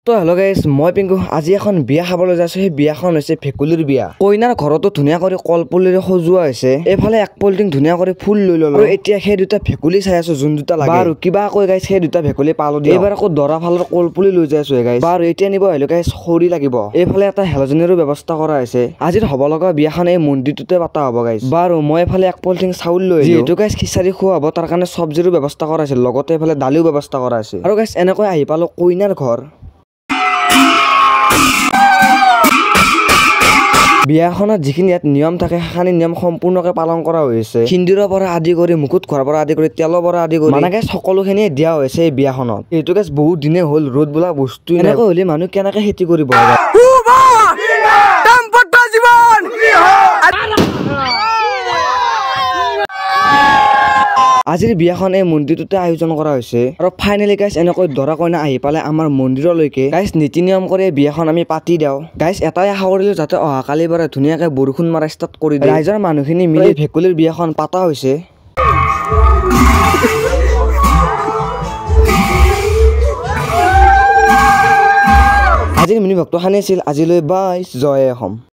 তো hello' guys, মই পিংকু। আজি এখন বিয়া খাবলৈ যাইছোঁ। সেই বিয়াখন হৈছে ভেকুলীৰ বিয়া। কইনাৰ ঘৰতো ধুনীয়া কৰি কলপুলিৰে সজোৱা হৈছে। এইফালে এক পলিথিন ধুনীয়া কৰি ফুল লৈ ল'লো। আৰু এতিয়া সেই দুটা ভেকুলী চাই আছো, যোন দুটা লাগে। বাৰু কিবা কৈ গাইজ সেই দুটা ভেকুলী পালো। এইবাৰ আকৌ দৰা ফালৰ কলপুলি লৈ যাই আছো গাইজ। বাৰু এতিয়া নিব আহিলো গাইজ, খৰি লাগিব। এইফালে এটা হেলজনীৰো ব্যৱস্থা কৰা হৈছে। আজিৰ হ'ব লগা বিয়াখন এই মন্দিৰটোতে পাতা হ'ব গাইজ। বাৰু মই এইফালে এক পলিথিন চাউল লৈ, যিহেতু গাইজ খিচাৰি খোৱা হ'ব, তাৰ কাৰণে চব্জিৰো ব্যৱস্থা কৰা হৈছে, লগতে এইফালে দালিও ব্যৱস্থা কৰা হৈছে। আৰু গাইজ এনেকৈ আহি পালো কইনাৰ ঘৰ। বিয়াখনত যিখিনি ইয়াত নিয়ম থাকে, সেইখিনি নিয়ম সম্পূৰ্ণকে পালন কৰা হৈছে। সিন্দুৰৰ পৰা আদি কৰি, মুকুট খোৱাৰ পৰা আদি কৰি, তেলৰ পৰা আদি কৰি, মানে গাইজ সকলোখিনিয়ে দিয়া হৈছে এই বিয়াখনত। এইটো গাইজ বহুত দিনে হ'ল ৰ'দ বোলা বস্তু। এনেকৈ হ'লে মানুহ কেনেকে খেতি কৰিব? আজিৰ বিয়াখন এই মন্দিৰটোতে আয়োজন কৰা হৈছে। আৰু ফাইনেলি গাইজ এনেকৈ দৰা কইনা আহি পালে আমাৰ মন্দিৰলৈকে। গাইজ নীতি নিয়ম কৰি এই বিয়াখন আমি পাতি দিওঁ। গাইজ এটাই আশা কৰিলো যাতে অহাকালিৰ পৰা ধুনীয়াকে বৰষুণ মাৰা ষ্টাৰ্ট কৰি দিয়ে। ৰাইজৰ মানুহখিনি মিলি ভেকুলীৰ বিয়াখন পাতা হৈছে। আজিৰ মিনি ভক্ত খানি আছিল। আজিলৈ বাই, জয় অসম।